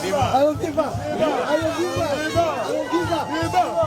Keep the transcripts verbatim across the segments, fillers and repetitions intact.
Viva! Viva! Viva! Viva!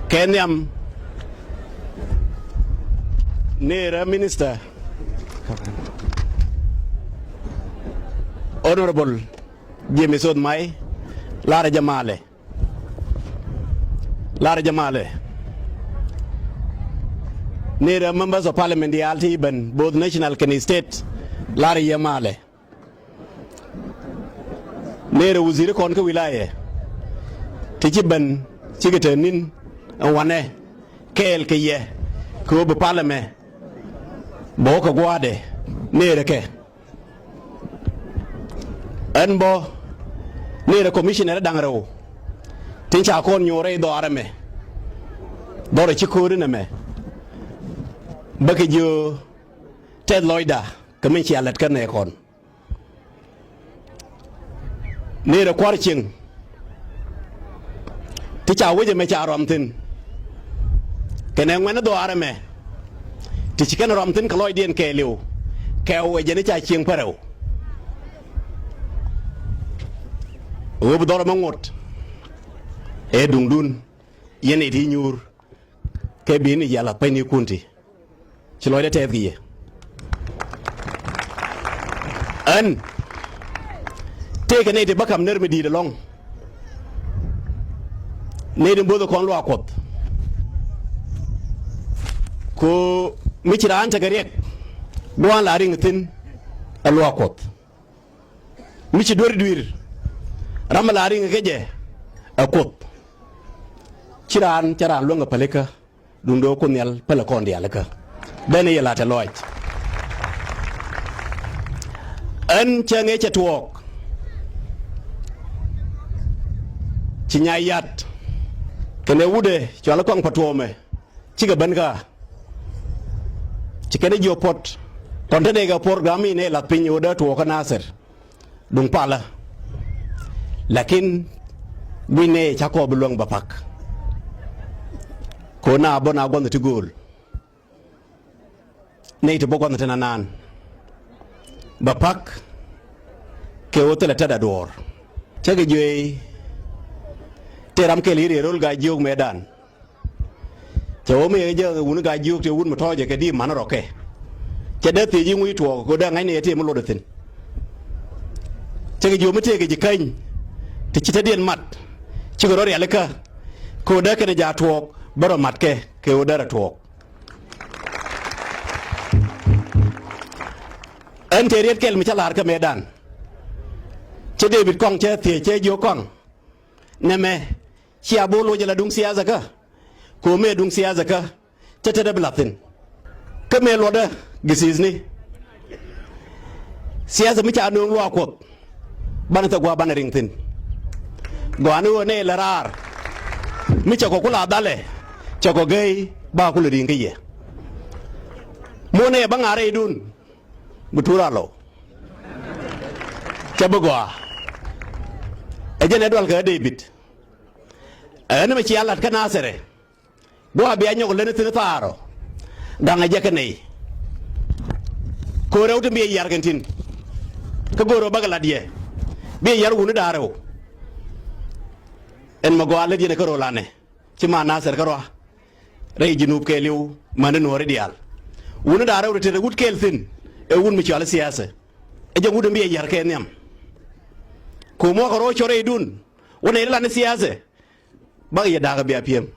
Kɛ nhiam ni rɛ minister Honorable James Oth Mai, larɛ jɛ malɛ. Larɛ jɛ malɛ. Ni rɛ members of parliament diaal ti ben, both national kɛnɛ state, larɛ yɛ malɛ. Ni rɛ waziri kɔn kä wilaya ti ci ben, cikɛ te ni̱n ɛn wanɛ kɛɛl kɛ yɛ kɛ ɣöö bi parliament bɛ wä kɛ gua̱a̱dɛ. Ni rɛ kɛ Ɛn bä ni rɛ commissioner da̱ŋ rɛw tin ca kɔn nyuur rɛy dhɔaar ɛmɛ. Dhɔrɛ ci ko̱o̱ri nɛmɛ bä kɛ jiö tɛth lɔcda kɛ min cia lät kä nɛ kɔn. Ni rɛ kua̱r cieŋ ti ca wec ɛmɛ ca rɔm thi̱n. Kɛnɛ ŋuɛ̈ni dhɔaar ɛmɛ ti ci kɛn rɔm thi̱n kɛ lɔcdiɛn kɛɛliw kɛ wec jɛn i̱ ca cieŋ pärɛw. Ɣöö bi dhɔr ɛmɛ ŋot ɛ duŋdun yɛn iti nyuur kɛ bi̱i̱ni yɛl a pɛny ni kun ti. Ci lɔcdä tɛth kɛ yɛ. Ɣän tëëkɛ nɛy ti bä ka̱m ner mi di̱i̱t ɛlɔ̱ŋ. Nɛy ti bo̱o̱th ɛ kɔn luaak Kuɔth. Ku mi ci raan tekɛ riɛk gua̱a̱n la riŋ thi̱n ɛ luaak Kuɔth. Mi ci duer dui̱r ram mi la riŋ kä jɛ ɛ Kuoth. Ci raan cɛ raan luäŋ ɛ pälikä. Duundɛ ɣöö Kuoth Nhial pälɛ kɔn diaal ikä. Bɛn i̱ yɛ la̱t ɛ lɔac. Ɣän cäŋ ëë cɛ tuɔɔk ci Nyayat kɛnɛ wutdɛ cɔal i̱ Kɔaŋ Patuɔmɛ. Cikɛ ben kä ci kɛn i̱ jiök puɔ̱t kɔn te nɛy kɛ program in ëë lath piny ɣöö dee tuɔɔk kä Nasir. Duŋ palä. Lakin gui̱ny nɛy ca kɔɔp bi luäŋ bɛ pak. Ko̱ na bä na gua̱nh ti gööl. Nɛy ti bä gua̱nh ti nanaan bɛ pak. Kɛ ɣöö thilɛ tetdä duɔ̱ɔ̱r. Cä kɛ juey tëë ram kɛl i̱ rëë ro̱l Gaa-jiök mëëdan. Cɛ wä mi jɛ wun Gaa-jiök tëë wun mi tɔ̱ɔ̱cɛ kɛ di̱i̱m man rɔ̱kɛ. Cɛ dee thiec i̱ ŋuc tuɔɔk kɛ dee ŋa̱cni ɛ tëë mi luɔtdɛ thi̱n. Cɛ kɛ jiök mi tëëkɛ ji̱ käny ti ci tetdiɛn mat. Cikɛ rɔ rialikä kɛ ɣöö dee kɛnɛ jaak tuɔɔk bä rɔ matkɛ kɛ ɣöö dee rɔ tuɔɔk. Ɣän tëë riet kɛl mi cä la̱r kä mëëdan. Cɛ David Kɔaŋ cɛ thiec cɛ jiök Kɔaŋ. Nɛmɛ cia bo̱o̱ loc ala duŋ siasa kä. Ko̱ mëë duŋ siasa kä cä tetdä bi la̱th thi̱n. Kä mëë luɔtdä githithni. Siasa mi ca nööŋ luaak Kuɔth banɛ thil gua̱a̱th banɛ riŋ thi̱n. Gɔaa ni ɣöö nɛy lɛ raar mi cɛ kɔ ku la dhalɛ cɛ kɔ gey ba ku lɛ ri̱i̱ŋ kä yɛ. Muɔ̱ɔ̱n nɛy ɛ bä ŋa̱a̱r rɛydun. Bi tuur a lɔw. Cɛ bi gɔaa. Ɛ jɛn ɛ dual kɛ David. Ɛ ɣän mɛ cia la̱t kä Nathɛrɛ. Gua̱a̱ bia nyɔk leni thi̱n thaarɔ. Gaŋɛ jɛ kɛ nɛy. Ko̱rɛ wut in bi yar kɛn tin. Kä go̱o̱rɛ wä bäkɛ la̱t yɛ. Bi yar wuni da̱rɛ wä. Ɛn mɛ gɔaa lät yɛn ɛ kä ro̱l anɛ. Ci ma Nathɛr kärɔa rɛy Junub kɛɛliw mäni nuɔ̱ɔ̱ri diaal. Wutni da̱ŋ rɛw ti te wut kɛɛl thi̱n ɛ wut mi cɔal i̱ siasa. Ɛ jɛn wut mi yɛ yar kɛ nhiam. Ko̱ muɔ̱ɔ̱kɛ rɔ̱ cɔr rɛydun wä nɛy ti lan i̱ siasa. Bak yɛ da̱a̱k ɛ bia pi̱em.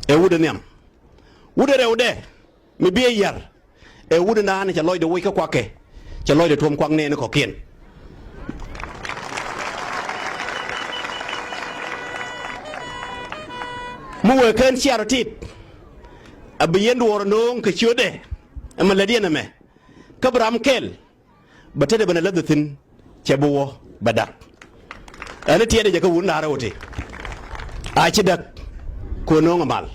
Ɛ wut ɛ nhiam. Wut ɛ rɛwdɛ mi bi ɛ yar. Ɛ wut ɛ naan cɛ lɔcdɛ woc kä kuakɛ. Cɛ lɔcdɛ tuɔ̱m kuak nɛɛni kɔ̱kiɛn. Mi wee kɛn cia rɔ tit. A bi yɛn duɔɔr nööŋ kɛ ciötdɛ. Ɛmɛ lät yɛn ɛmɛ. Kä bi ram kɛl. Bɛ tetdɛ ben a läth thi̱n. Cɛ bi wä bɛ dak. Ɛn tiɛɛdɛ jɛ kä wun da̱ŋ rɛw ti. A ci däk. Kuɛ no̱o̱ŋ a mal.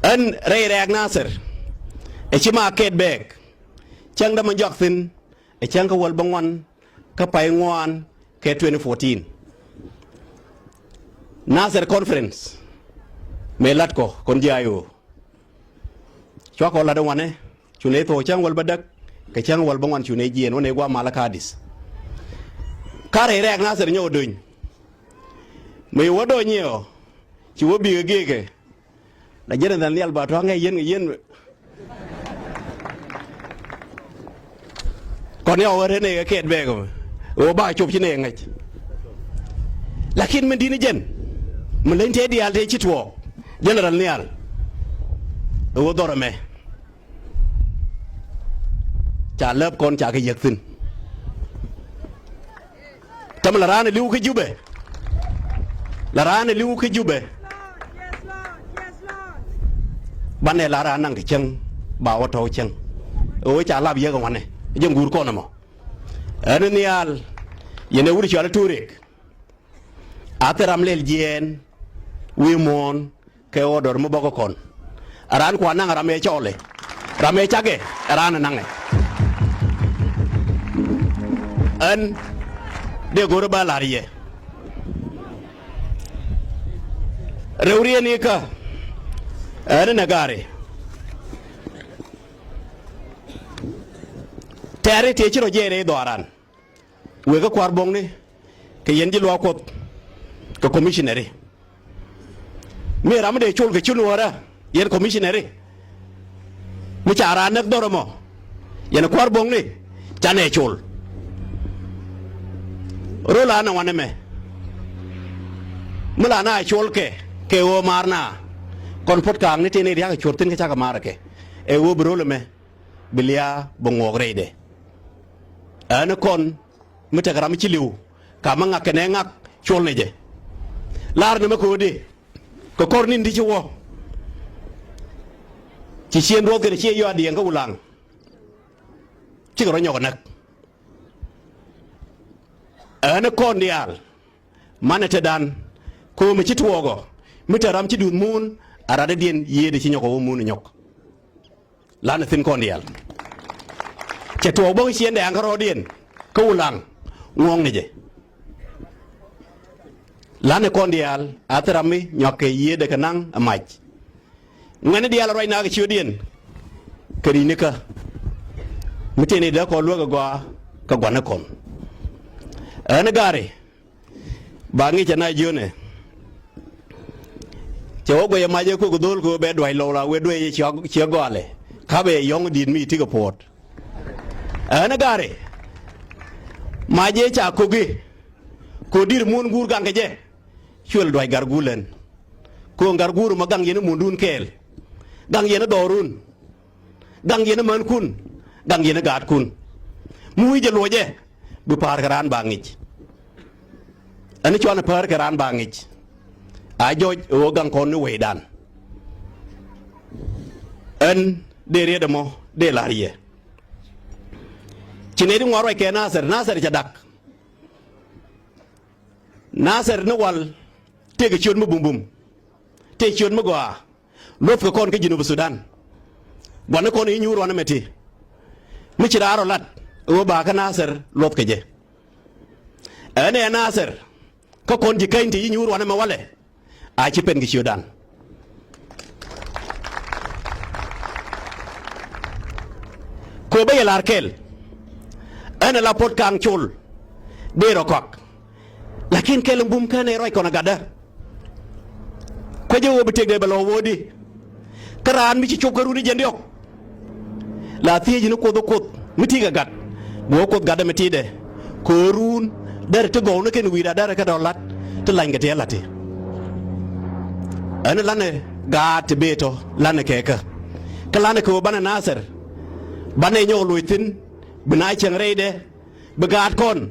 Ɛn rɛy rɛɛk Nathir. Ɛ ci ma kɛt bɛɛk. Cäŋ dämɛ jɔak thi̱n. Ɛ cäŋ kä wäl bäŋuan kä pay ŋuan kɛ twenty fourteen. Nathir conference. Mëë la̱t kɔ kɔn ji̱ I O. Cua kɔ lat in wanɛ, cu nɛ thuɔɔk cäŋ wäl bädäk kɛ cäŋ wäl bäŋuan, cu nɛ jiɛɛn wä nɛ gua̱a̱th mal kä Adis. Kä rɛy rɛɛk Nathir nyɔk do̱ny. Mi wä do̱ny iɔ, ci wä bikɛ gi̱i̱kɛ. Na jɛn in dhal nhial ba tua̱ŋ ɛ yɛn kɛ yɛn. Kɔn yɛ ɣöö ren ɛ kɛ kɛɛt bɛɛk ɣöö ba cop ci nɛ ŋäc. Lakin min di̱t ni jɛn, mi leny tëë diaal tëë ci tuɔɔk, jɛn in dhal nhial. Ɣöö dhɔr ɛmɛ ca läp kɔn ca kɛ yäk thi̱n. Täämɛ la raan ɛ li̱w kä Jubɛ. La raan ɛ li̱w kä Jubɛ. Banɛ la raan naŋ kɛ cäŋ ba wä tɔ̱w cäŋ. Ɣöö ca lap yek ɛ wanɛ jɛ ŋuur kɔn ɛmɔ. Ɛn nhial yɛn ɛ wut cɔal i̱ Turik. A thil ram lɛl jiɛɛn wi̱i̱ muɔ̱ɔ̱n kɛ order mi bä kä kɔn. A raan kua naŋ ram ëë cɔɔlɛ, ram ëë cakɛ, a raan ɛ naŋɛ. Ɛn dee go̱rä ba la̱r yɛ. Rɛw riɛn ikä ɛn nɛ gaari. Tɛ̈ri tëë ci rɔ jiɛɛn rɛy dhɔaaran. Wëë kä kua̱r buɔ̱ŋni kɛ yɛn ji̱ luaak Kuɔth kɛ commissioneri. Mi ram mi dee col kɛ ci nuɔ̱ɔ̱rä yɛn commissioneri. Mi ca raan näk dhɔr ɛmɔ yɛn kua̱r buɔ̱ŋni canɛ col. Rol an ɛ wanɛ mɛ. Mi la na col kɛ kɛ ɣöö maar na kɔn puɔ̱t ka̱a̱kni tëë ni ria̱k ɛ cuɔ̱r thi̱n kä cakɛ maar kɛ ɛ ɣöö bi rol ɛmɛ bi lia̱a̱ bi ŋuɔɔk rɛydɛ. Ɛn kɔn mi tekɛ ram mi ci li̱w ka mi ŋak kɛnɛ ŋak cuɔl ni jɛ. La̱r ni mɛ ko̱o̱di kɛ kɔr ni̱n ti ci wä. Ci ciën duɔth kɛnɛ ciɛ yɔaadiɛŋ kä Wulaŋ. Cikɛ rɔ nyɔk näk. Ɛn kɔn diaal manɛ tetdan ko̱o̱mɛ ci tuɔɔkɔ mi te ram ci duth muun a radädiɛn yiëëdɛ ci nyɔk ɛ wä muun nyɔk. Lanɛ thi̱n kɔn diaal. Cɛ tuɔɔk bä kä ciɛndɛ an kä rɔɔdiɛn kä Wulaŋ ŋuɔ̱ɔ̱ŋ ni jɛ. Lanɛ kɔn diaal a thil ram mi nyɔak kɛ yiëëdɛ kɛ naŋ ɛ mac. Ŋuɛ̈ni diaal ruac nakä ciötdiɛn kɛ ri̱cnikä. Mi tëë ni dee kɔn luäk ɛ gɔaa kɛ gua̱nikɔn. Ɛn gaari ba ŋi̱c ɛ na jiönɛ. Cɛ wä guɛc ɛ mac ɛ kok dhol kɛ ɣöö bɛ duac lɔw la wee duec ciɛ gɔalɛ. Ka̱pɛ yɔ̱ŋ di̱i̱t mi ti kɛ puɔ̱t. Ɛn gaari mac ɛ ca koki. Kɛ ɣöö di̱t muun guur gaŋ kɛ jɛ. Cuël duac gar guul ɛn. Kɛ ɣöö gar guur mɔ gaŋ yɛn i̱ muundun kɛɛl. Gaŋ yɛn i̱ dhɔrun. Gaŋ yɛn i̱ mänkun. Gaŋ yɛn i̱ gaatkun. Mi wi̱i̱ jɛ luɔcɛ bi pa̱a̱r kɛ raan ba ŋi̱c. Ɛn i̱ cuanɛ päär kɛ raan ba ŋi̱c. A jɔc ɛ ɣöö gaŋ kɔn ni wecdan. Ɛn dee riet ɛmɔ dee la̱r yɛ. Ci nɛy ti ŋuan ruac kɛ Nathir, Nathir cɛ dak. Nathir ni wal tëëkɛ ciöt mi bumbum. Tëë ciöt mi gɔaa. Luɔthkɛ kɔn kä Jinub Sudan. Gua̱nikɔn i̱ nyuur wanɛ mɛ ti. Mi ci raar ɔ lat ɛ ɣöö ba kä Nathir luɔthkɛ jɛ. Ɛn ɛ Nathir kä kɔn ji̱ käny ti i̱ nyuur wanɛ mɛ walɛ. A ci pen kɛ ciötdan. Kɛ ɣöö bä yɛ la̱r kɛl. Ɛn ɛ la puɔ̱t ka̱a̱ŋ col. Dee rɔ kɔak. Lakin kɛl in bum kä nɛy ruac kɔn a gatdä. Kuecä ɣöö bi tëkdɛ bɛ lɔ wä di. Kä raan mi ci cop kä run i̱ jiɛn diɔ̱k. La thiec ni Kuoth ɛ Kuoth mi ti̱i̱ kɛ gat. Bi wä Kuoth gatdä mi ti̱i̱dɛ. Kɛ ɣöö run derɛ ti gɔw ni kɛn wi̱i̱da derɛ kɛ dɔ̱ la̱t ti lany kɛ ti ɛ la̱t ti. Ɛn lanɛ gaat ti bëë tɔ̱ lanɛ kɛ kä. Kä lanɛ kɛ ɣöö banɛ Nathir. Banɛ nyɔk loc thi̱n. Bi na cieŋ rɛydɛ. Bi gaat kɔn.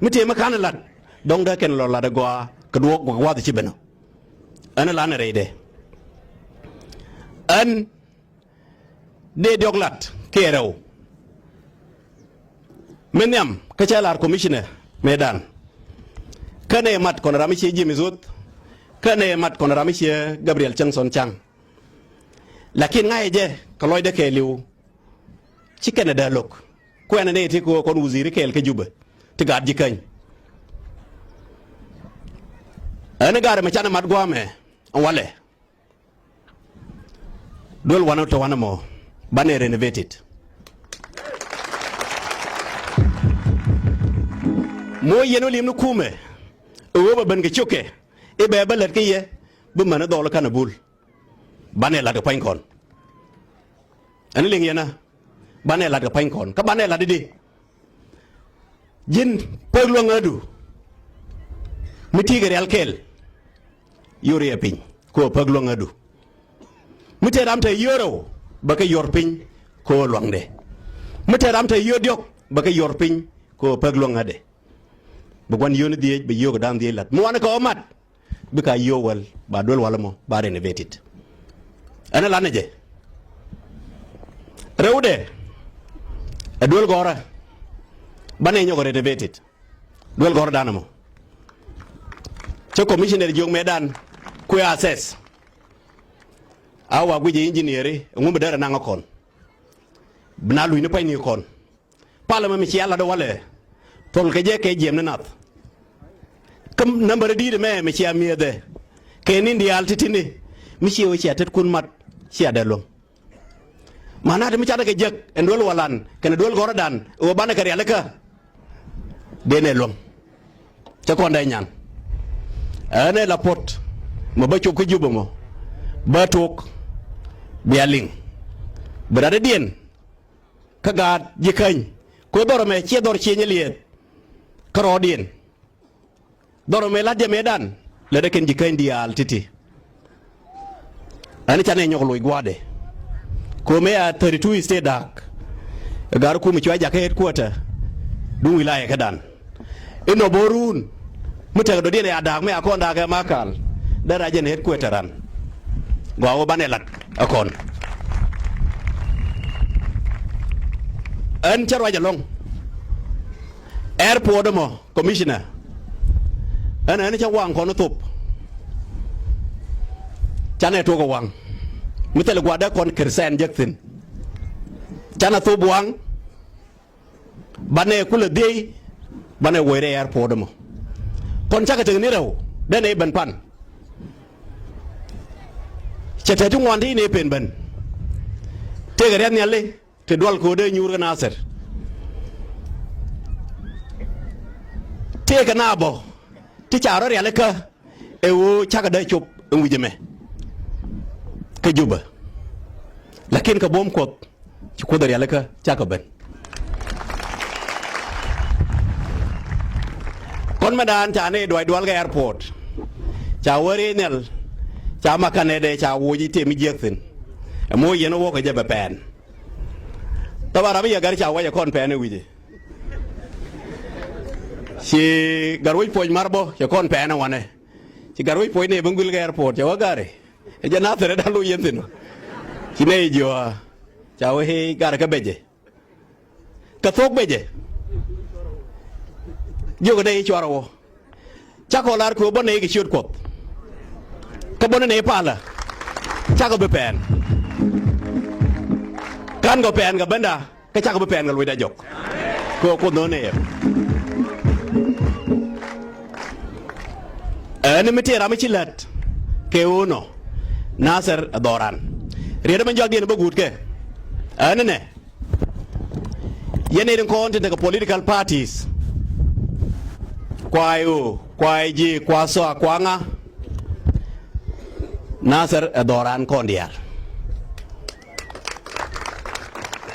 Mi tëë mi ka̱n ɛ la̱t. Dɔ̱ŋ dee kɛn lɔ lat ɛ gɔaa kɛ duɔ̱ɔ̱k gua̱th ci ben ɔ. Ɛn ɛ lan ɛ rɛydɛ. Ɛn dee diɔ̱k lat kiɛ rɛw. Mi nhiam kä cä lar commissioner mëëdan. Kä nɛ mat kɔn ram mi ciɛ James Woth. Kä nɛ mat kɔn ram mi ciɛ Gabriel Cäŋ Thɔn Cäŋ. Lakin ŋa̱cɛ jɛ kɛ lɔcdɛ kɛɛliw. Ci kɛn ɛ dee lo̱k kuɛn ɛ nɛy ti kɛ ɣöö kɔn wudhi̱i̱ri kɛɛl kä Jubɛ ti gaat ji̱ käny. Ɛn ɛ ga̱r ɛmɛ canɛ mat gua̱a̱mɛ ɛn walɛ. Duel wanɛ tɔ wanɛ mɔ. Banɛ renovated. Moc yɛn wä li̱em ni kumɛ ɛ ɣöö bɛ ben kɛ ciökɛ i̱ bɛ bä lät kä yɛ bi män i̱ dhɔl i̱ ka̱n ɛ bul. Banɛ la̱t kɛ pa̱ny kɔn. Ɛn liŋ yɛn ɛ banɛ la̱t kɛ pa̱ny kɔn kä banɛ la̱t i̱di. Ji̱n pek luäŋädu mi ti̱i̱ kɛ rial kɛl. Yor yɛ piny kɛ ɣöö pek luäŋädu. Mi te ram te yio̱r rɛw bɛ kɛ yio̱r piny kɛ ɣöö luaŋdɛ. Mi te ram te yio̱r diɔ̱k bɛ kɛ yio̱r piny kɛ ɣöö pek luäŋädɛ. Bi gua̱n yio̱ni dhieec bɛ yio̱k da̱ŋ dhieec la̱t mi wanɛ kɛ ɣöö mat. Bikɛ a yio̱w wäl ba duel walɛ mɔ ba renovated. Ɛn ɛ lanɛ jɛ rɛwdɛ ɛ duel gɔ̱rä. Banɛ nyɔk renovated duel gɔ̱rä danɛ mɔ. Cä commissioner jiök mëëdan kuɛ assess. A wa guic ɛ engineer i̱ ɛŋu mi dee rɛ naŋ ɛ kɔn. Bi na luc ni pa̱ny ni kɔn. Palä mɛ mi cia lat walɛ thol kɛ jɛ kɛ jiɛm ni nath. Kä nambär di̱i̱t mɛ mi cia mi̱ethɛ kɛ ni̱n diaal ti̱ti̱ni mi cie wee cia tetkun mat cia dee luäŋ. Manat mi cat kɛ jek ɛn duel walan kɛnɛ duel gɔ̱rdan ɛ wee banɛ kɛ rialikä. Denɛ luäŋ cä kɔn dee nyan. Ɛn ɛ la puɔ̱t mɛ bä cop kä Jubɛ mɔ bä tok bia liŋ bi rat diɛn. Kä gaat ji̱ käny kɛ ɣöö dhɔr ɛmɛ ciɛ dhɔr cieny liɛɛth. Kä rɔɔdiɛn dhɔr ɛmɛ la̱t jɛ mëëdan lät ɛ kɛn ji̱ käny diaal ti̱ti̱. Ɛn canɛ nyɔk loc gua̱a̱dɛ kɛ ɣöö mëë a thirty two state da̱a̱k. Ɛ gaat kum cua jakä headquarter duŋ wilayɛ kädan. Inɔ bo̱o̱run mi tekɛ dɔ̱diɛn ɛ a da̱a̱k mi a kɔn da̱a̱k ɛ Makal. Dee rac ɛn headquarter ran gɔaa wä banɛ lat ɛ kɔn. Ɛn cä ruac ɛlɔ̱ŋ. Airport ɛmɔ commissioner. Ɛn ɛn cä waŋ kɔn thop. Canɛ tuɔk ɛ waŋ mi thil gua̱dɛ kɔn kɛr sɛn jek thi̱n. Canɛ thop waŋ. Banɛ kulɛ dhiey banɛ woc rɛy airport ɛmɔ. Kɔn cakɛ tek ni rɛw denɛ i̱ ben pan. Cɛ te ti ŋuan ti inɛ pen ben. Tëëkɛ riath nhiali ti dual ko̱o̱dɛ nyuur kä Nathir. Tëëkɛ na bɔ ti ca rɔ rialikä. Ɛ ɣöö cakɛ dee cop ɛn wi̱c ɛmɛ kä Jubɛ. Lakin kɛ buɔ̱m Kuɔth ci Kuoth ɛ rialikä cakɛ ben. Kɔn mɛndan ca ni duac dual kɛ airport. Ca wä ri nhial ca makanɛ dee ca woc i̱ tëë mi jiäk thi̱n. Ɛmɔ yɛn wä kɛ jɛ bɛ pɛn. Thɔp a ram i̱ yɛ gär ca wä jɛ kɔn pɛn ɛ wi̱cɛ. Ci Gatwec Puɔ̱ny mar bä cɛ kɔn pɛɛnɛ wanɛ. Ci Gatwec Puɔ̱ny ni ben guil kɛ airport cɛ wä gari. Ɛ jɛ Nathir ɛ da̱ŋ lo̱c yɛn thi̱n. Ci nɛy jiɔa ca wee i̱ gari kä becɛ. Kɛ thok becɛ. Jiök ɛ nɛy i̱ cuarɛ wä. Cakɔ lar kɛ ɣöö bä nɛy kɛ ciöt Kuɔth. Kä bä ni nɛy palä. Cakɔ bi pɛɛn. Ka̱n kɔ pɛɛn kɛ benda. Kä cakɔ bi pɛɛn kɛ luɔcda jɔk. Kɛ ɣöö Kuoth no̱o̱ŋ nɛy ɛ. Ɛn mi tëë ram mi ci lät kɛ ɣöö nɔ Nathir ɛ dhɔran. Riet ɛmɛ jɔakdiɛn bä guutkɛ. Ɛn nɛ. Yɛn nɛy tin kɔn tin tekɛ political parties. Kua ɣöö kua ji̱ kua thɔa kua ŋa. Nathir ɛ dhɔran kɔn diaal.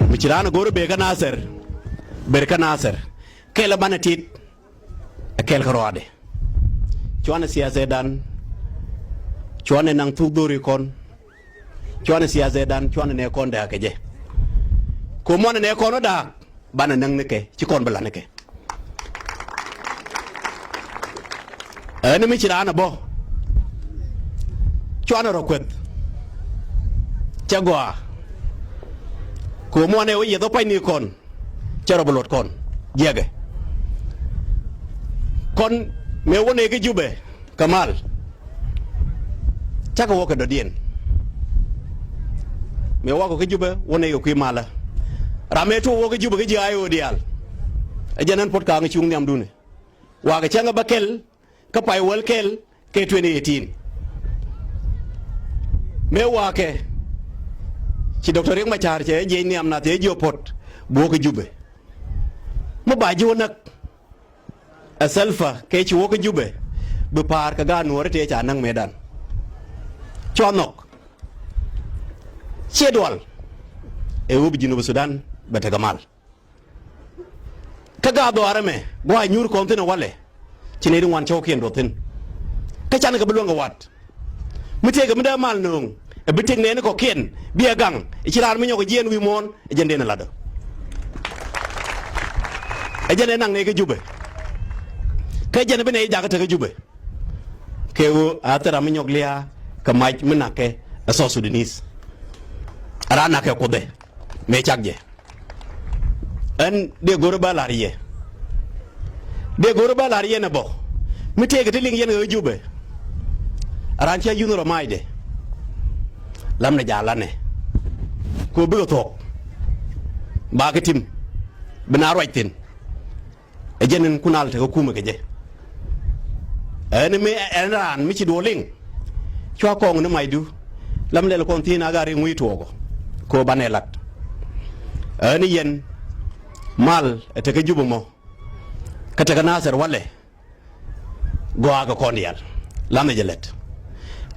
Mi ci raan ɛ go̱r i̱ bëë kä Nathir. Bëë kä Nathir kɛl ɛ banɛ tit. Ɛ kɛl kä rɔaadɛ. Cuanɛ siathɛdan. Cuanɛ naŋ thuk dho̱ri kɔn. Cuanɛ siathɛdan cuanɛ nɛ kɔn da̱a̱k kɛ jɛ. Ko̱ muanɛ nɛ kɔn wä da̱a̱k banɛ näŋ nikɛ ci kɔn bi la̱t nikɛ. Ɛn mi ci raan ɛ bä. Cuanɛ rɔ kueth. Cɛ gɔaa. Ko̱ muanɛ wä yieth wä pa̱ny ni kɔn. Cɛ rɔ bi luɔt kɔn jiɛkɛ. Kɔn mëë wä nɛy kä Jubɛ kɛ mal. Cakɛ wä kɛ dɔ̱diɛn. Mëë wakɔ kä Jubɛ wä nɛy kɛ kui̱ malä. Ram mëë tuɔɔk wä kä Jubɛ kä ji̱ I O diaal. Ɛ jɛn ɛn Puɔ̱t Kaŋ cuŋ nhiamdun. Wakɛ cäŋ ɛ bä kɛl. Kä pay wäl kɛl kɛ twenty eighteen. Mëë wakɛ Ci Doctor Riek Machar cɛ jiɛc nhiam nath cɛ jiök puɔ̱t bi wä kä Jubɛ. Mi ba ji̱ wä näk ɛ Salva kɛ ci wä kä Jubɛ, bi pa̱a̱r kɛ gaat Nuɔ̱ɔ̱ri tëë ca näk mëëdan. Cua nhɔk. Ciɛ dual. Ɛ ɣöö bi Junub Sudan bɛ tekɛ mal. Kä gaat dhɔaar ɛmɛ gua̱a̱c nyuur kɔn thi̱n ɛ walɛ. Ci nɛy ti ŋuan cɔwkiɛn duɔth thi̱n. Kä canɛ kɛ bi luäŋ kɛ wat. Mi tëëkɛ mi dee mal nööŋ ɛ bi tëk nɛɛni kɔ̱kiɛn bi ɛ gaŋ. Ci raan mi nyɔk ɛ jiɛɛn wi̱i̱ muɔ̱ɔ̱n ɛ jɛn dee ni latdä. Ɛ jɛn ɛ naŋ nɛy kä Jubɛ. Kä jɛn ɛ bi nɛy jakä tekä Jubɛ. Kɛ ɣöö a thil ram mi nyɔk lia̱a̱ kɛ mac mi na̱kɛ ɛ South Sudanese. Raan na̱kɛ Kuothɛ mëë cak jɛ. Ɣän dee go̱rä bä la̱r yɛ. Dee go̱rä bä la̱r yɛn ɛ bä. Mi tëëkɛ ti liŋ yɛn ɣä Jubɛ. Raan cä yunh rɔ maacdɛ. Lamnɛ jalanɛ. Kɛ ɣöö bikɛ thuɔ̱k. Bakɛ tim. Bi na ruac thi̱n. Ɛ jɛn in kun al tekä kumɛ kɛ jɛ. Ɛn mi ɛn raan mi ci duɔl liŋ. Cua kɔŋ ni macdu. Lam lɛl kɔn thi̱n a gar in ŋui̱ tuɔɔkɔ. Kɛ ɣöö banɛ lat. Ɛn yɛn mal ɛ tekä Jubɛ mɔ. Kä tekä Nasir walɛ. Gɔaa kɛ kɔn diaal. Lamɛ jɛ lɛt.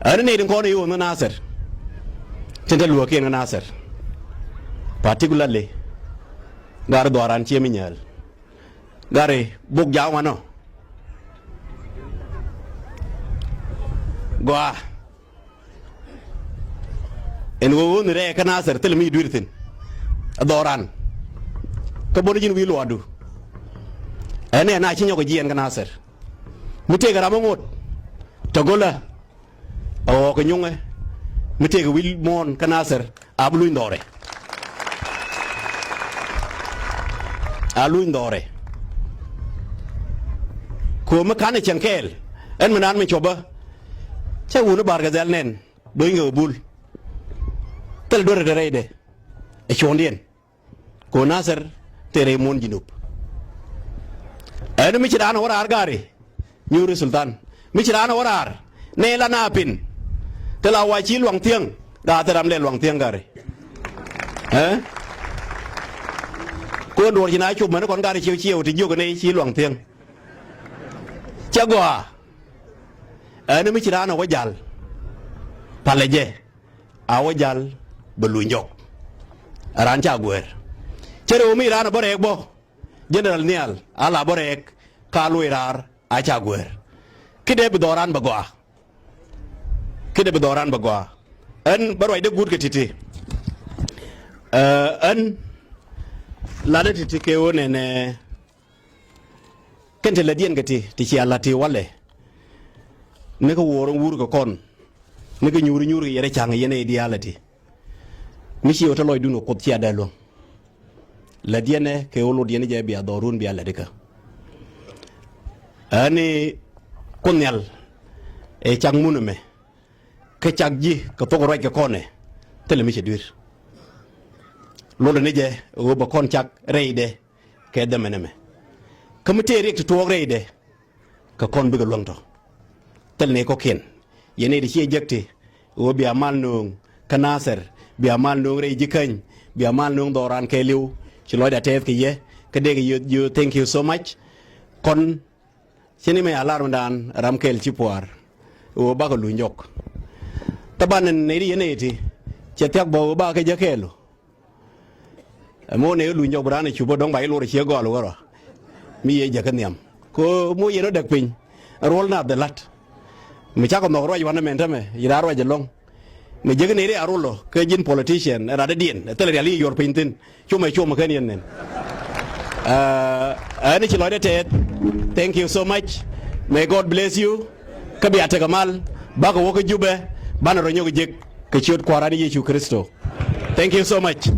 Ɛn nɛy tin kɔn i̱ ɣöö ni Nasir. Tin te luäk kiɛn kä Nasir. Particularly. Gar dhɔaran ciɛ mi nyääl. Gari buk jaw ŋanɔ. Gɔaa. Ɛn ɣöö ɣöö ni rɛɛ kä Nasir thilɛ mi dui̱r thi̱n. Ɛ dhɔran. Kä boni ji̱n wi̱i̱ luaadu. Ɛn ɛ na ci nyɔk jiɛɛn kä Nasir. Mi tëëkɛ ram mi ŋot. Tɛ go̱lä. Ɛ ɣɔɔk kɛ nyuŋɛ mi tëëkɛ wi̱i̱ muɔ̱ɔ̱n kä Nasir a bi luny dhɔrɛ. A luny dhɔrɛ. Ko̱o̱m mi ka̱n ɛ cieŋ kɛɛl ɛn mi naan mi cuɔpä. Cä wuni Bar Gazal nɛn do̱nykɛ kɛ bul. Thil duer ɛ te rɛydɛ ɛ cuɔ̱ɔ̱ŋdiɛn. Ko Nasir te rɛy muɔ̱ɔ̱n Junub. Ɛn mi ci raan wä raar gari. Nyuuri Sultan. Mi ci raan wä raar. Nɛ la na pin. Te la wa ci luaŋ thiäŋ. Gaa thil ram lɛ luaŋ thiäŋ gari. Ɛ? Ko duɔr ci na cop mɛn kɔn gari ciɛ ciɛ wä ti jiök nɛ ci luaŋ thiäŋ. Cɛ gɔaa. Ɛn mi ci raan wä jal. Palɛ jɛ. A wä jal bɛ luny jɔk. Raan ca guɛɛr. Cɛ rɛ wä mi raan a bä rɛɛk bä. General Nial a la bä rɛɛk ka luɔy raar a ca guɛɛr. Kidɛ bi dhɔran bɛ gɔaa. Kidɛ bi dhɔran bɛ gɔaa. Ɛn bä ruacdɛ guut kɛ ti̱ti̱. Ɛ, ɛn latdɛ ti̱ti̱ kɛ ɣöö nɛnɛ. Kɛn ti lätdiɛn kɛ ti ti cia la̱t ti walɛ. Ni kä wuɔɔr in wur kɛ kɔn. Ni kä nyuuri nyuur kɛ yɛrɛ ca̱ŋ yɛn ɛ diaal ɛ ti. Mi ci ɣä te lɔcdun kɛ Kuoth cia dee luäŋ. Lätdiɛn ɛ kɛ ɣöö lotdiɛn jɛ bia dhɔrun bia lät ikä. Ani Kuoth Nhial ɛ cak mun ɛmɛ. Kä cak ji̱ kɛ thok ruac kɛ kɔnɛ. Thilɛ mi cɛ dui̱r. Lotdɛ ni jɛ ɣöö bɛ kɔn cak rɛydɛ. Kɛ dhɛmɛ nɛmɛ. Kä mi tëë riɛk ti tuɔɔk rɛydɛ. Kɛ kɔn bikɛ luäŋ tɔ. Thil ni kɔkiɛn. Yɛn nɛy ti ciɛ jek ti. Ɣöö bia mal nööŋ. Kä Nasir. Bia mal nööŋ rɛy ji̱ käny. Bia mal nööŋ dhɔran kɛɛliw. Ci lɔcdɛ tɛth kɛ yɛ. Kä dee kɛ yio̱th, yio̱th, thank you so much. Kɔn. Cini mɛ a lar mi daan ram kɛɛl ci puaar. Ɣöö bakɛ luny jɔk. Thaban nɛy ti yɛn nɛy ti. Cɛ thiak bä ɣöö bakɛ jɛ kɛɛl ɔ. Ɛ mo̱o̱n ëë luny jɔk bi raan ɛ cup ɛ dɔ̱ŋ ba i̱ luɔr ɛ ciɛ gɔl wärä. Mi yɛ jäkä nhiam. Ko mo̱o̱ yɛn ɔ däk piny. Ɛ ruɔl naath dhɛ la̱t. Mi cakɔ nhɔk ruac wanɛ mɛn tämɛ, yi raan ruac ɛlɔ̱ŋ. Mi jäkä nɛy ri a ruɔl ɔ, kä ji̱n politician, ɛ rat dädiɛn, ɛ thilɛ rial i̱ yuɔr piny thi̱n. Cumɛ cumɛ kɛn yɛn nɛn. Ɛ, ɛn ci lɔcdɛ tɛth. Thank you so much. May God bless you. Kä bia tekɛ mal, bakɛ wä kä Jubɛ, banɛ rɔ nyɔk jek, kɛ ciöt Kua̱ran Yecu Kritho. Thank you so much.